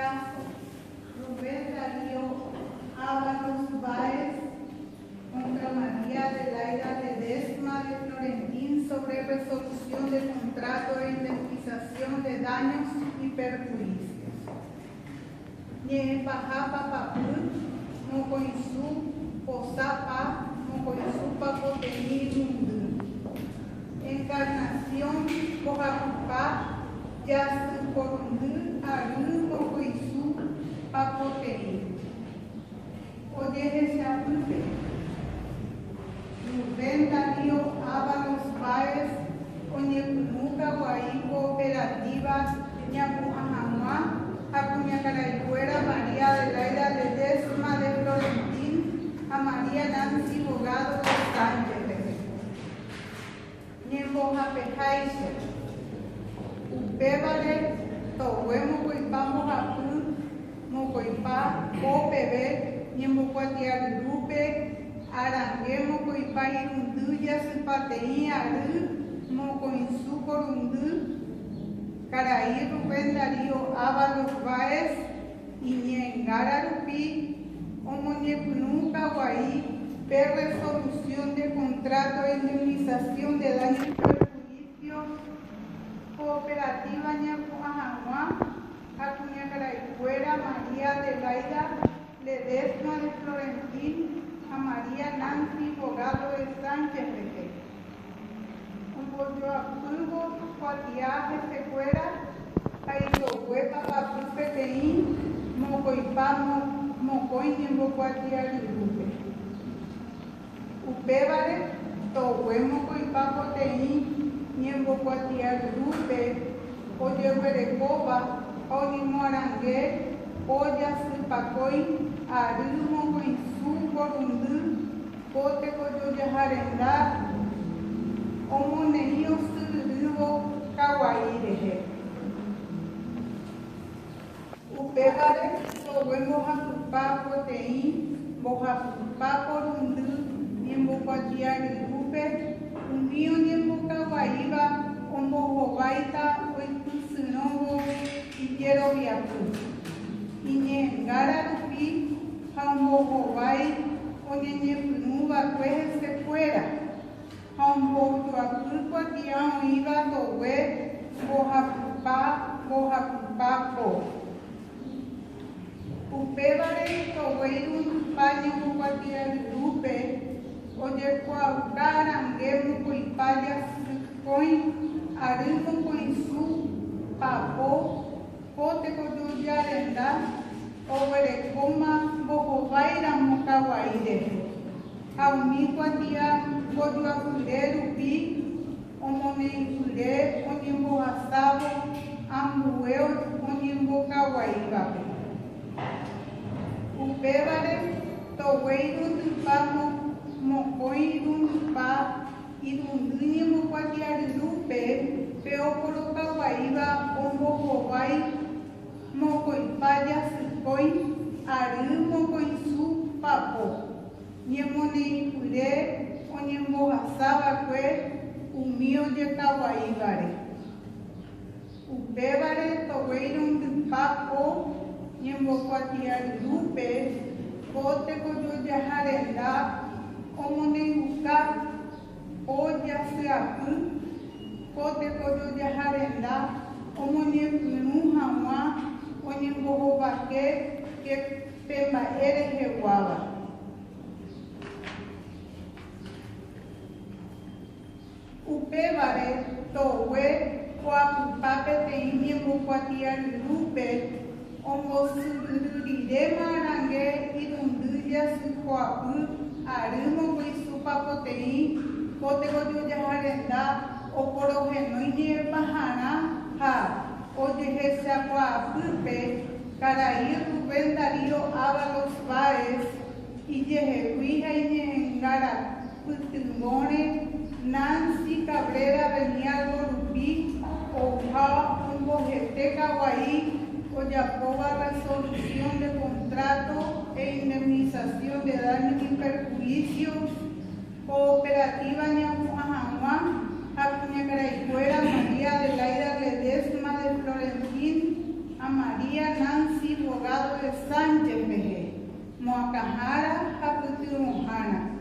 Caso Rubén Darío Ávalos Báez contra María Adelaida Ledesma de Florentín sobre resolución de contrato de indemnización de daños y perjuicios. Ñe'ẽ paha papapy mokõisu posa pa mokõisu papoteĩ irundy. Encarnación mbohapypa jasy porundy ary mokõisu papoteĩ. Ojehechapýpe. Rubén Darío Ávalos Báez oñepyrũ Kaguai Cooperativa ñapu'ã hag̃ua ha kuñakaraikuéra María Adelaida Ledesma de Florentín ha María Nancy Bogado de Sánchez rehe. Ñembohapeháicha. Upévare togue mokõipa mbohapy mokõipa po peve ñembokuatia ryrúpe arange mokõipa irundy jasypateĩ ary mokõisu porundy karai Rubén Darío Ávalos Báez iñe'ẽngára rupi omoñepyrũ kaguai pe resolución de contrato de indemnización de daños y perjuicios cooperativa ñapu'ã hag̃ua ha kuñakaraikuéra María Adelaida Ledesma de Florentín ha María Nancy Bogado de Sánchez rehe. Ombojoapývo kuatia hesekuéra ha ijogue papapy peteĩ mokõipa mokõi ñembokuatia ryrúpe. Upévare togue mokõipa poteĩ ñembokuatia ryrúpe ojeguerekóva ha oñemoarange ojasypakõi ary mokõisu porundy Ko tekojojaha renda omoneĩ osyryrývo kaguai rehe. Upévare togue mbohapypa poteĩ mbohapypa porundy ñembokuatia ryrúpe umi oñembokaguaíva ombohováita oipysyrõvo ijeroviapy. Iñe'ẽngára rupi ha ombohovái oñeñepyrũva'ekue hesekuéra, ha ombojoapy kuatia oĩva togue mbohapypa mbohapypa po. Upévare togue irundypa ñembokuatia ryrúpe ojekuaauka arange mokõipa jasykõi ary mokõisu papo ko tekojoja renda oguerekóma mbohovái ramo kaguai rehe, ha umi kuatia mbojoapyre rupi omoneĩpyre oñembohasávo ambue oñembokaguaívape. Upévare togue irundypa mokõi irundypa irundy ñembokuatia ryrúpe pe oporokaguaíva ombohovái Mokõipa jasykõi ary mokõisu papo, ñemoneĩpyre oñembohasava'ekue umi ojekaguaívare. Upévare togue irundypa po ñembokuatia ryrúpe ko tekojojaha renda omoneĩuka po jasyapy ko tekojojaha renda omoñepyrũ hag̃ua oñembohovake pe mba'e reheguáva. Upévare togue oapypa peteĩ ñembokuatia ryrúpe ombosyryry riréma arange irundy jasyjoapy ary mokõisu papoteĩ ko tekojojaha renda oporohenói ñe'ẽpaharã ha ojehechakuaapýpe karai Rubén Darío Ávalos Báez ijehegui ha iñe'ẽngára pytyvõre Nancy Cabrera Venialgo rupi ouha ombohete kaguai ojapóva resolución de contrato e indemnización de daños y perjuicios cooperativa ñapu'ã hag̃ua ha kuñakaraikuéra María Adelaida Ledesma de Florentín ha María Nancy. Sánchez rehe, moakãhára ha pytyvõhára.